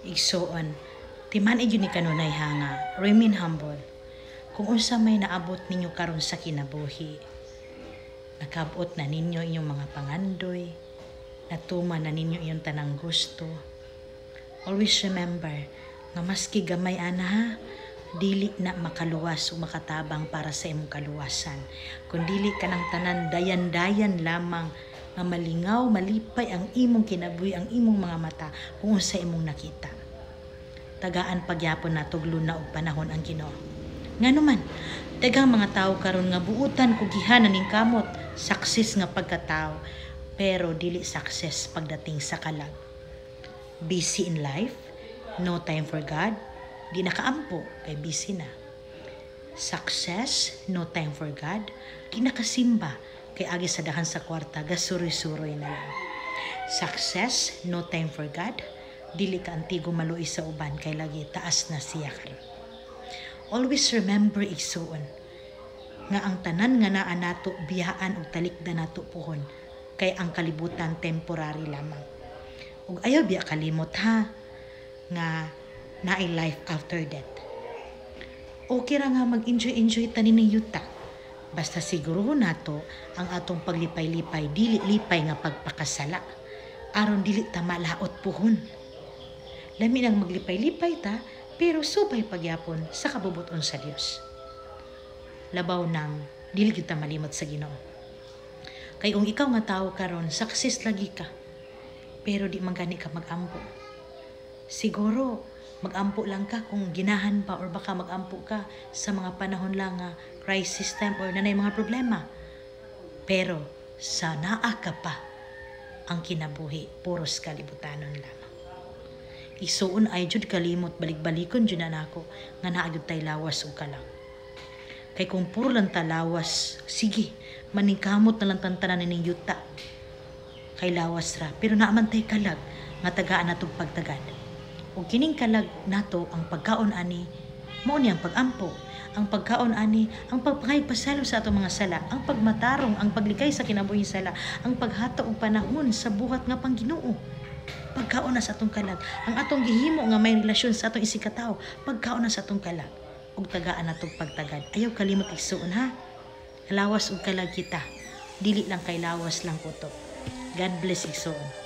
Igsuon, timan-i gyud ni kanunay ha nga remain humble. Kung unsa may naabot ninyo karon sa kinabuhi, nakabot na ninyo inyong mga pangandoy, natuman na ninyo inyong tanang gusto. Always remember nga maski gamay ana ha, dili na makaluwas o makatabang para sa imong kaluwasan. Kung dili ka ng tanan dayan-dayan lamang nga malingaw, malipay ang imong kinabuhi, ang imong mga mata kung unsa imong nakita. Tagaan pagyapon nato og luna og panahon ang Ginoo. Ngano man, daghang mga tawo karon nga buutan kugihan ning kamot, success nga pagkatao, pero dili success pagdating sa kalag. Busy in life, no time for God, di nakaampo kay busy na. Success, no time for God, di nakasimba kay agi sa dahan sa kwarta, gasuroy-suroy na lang. Success, no time for God, dili ka antigo maluoy sa uban kay lagi taas na siya karon. Always remember, igsuon, nga ang tanan nga naa nato biyaan og talikda nato puhon kay ang kalibutan temporary lamang. Ug ayaw biya kalimot ha nga naay life after death. Okay ra nga mag-enjoy-enjoy ta ning yuta. Basta siguro nato ang atong paglipay-lipay dili lipay nga pagpakasala aron dili ta malaot puhon. Lami nang maglipay-lipay ta pero subay pagyapon sa kabubuton sa Dios. Labaw nang dili gyud ta malimot sa Ginoo. Kay kung ikaw nga tawo karon success lagi ka, pero di man gani ka magampo. Siguro magampo lang ka kung ginahan pa or baka magampo ka sa mga panahon lang nga crisis time or nanay mga problema. Pero sa naa ka pa ang kinabuhi, puros kalibutanon lamang. Isuon ay jud kalimot, balik-balikon jud na nako nga naa gyud tay lawas ug kalag. Kay kung puro lang ta lawas, sige, maningkamot na lang tantanan ning yuta. Kay lawas ra, pero naa man tay kalag nga tagaan natong pagtagad. Ug kining kalag nato, ang pagkaon ani mao ni ang pagampo. Ang pagkaon ani ang pagpangayog pasaylo sa atong mga sala, ang pagmatarong, ang paglikay sa kinabuhing sala, ang paghatag og panahon sa buhat nga pang Ginoo. Pagkaon na sa atong kalag, ang atong gihimo nga may relasyon sa atong isigkatawo, pagkaon na sa atong kalag ug tagaan natong pagtagad. Ayaw kalimot, igsuon, ha. Lawas ug kalag kita. Dili lang kay lawas lang kutob. God bless, igsuon.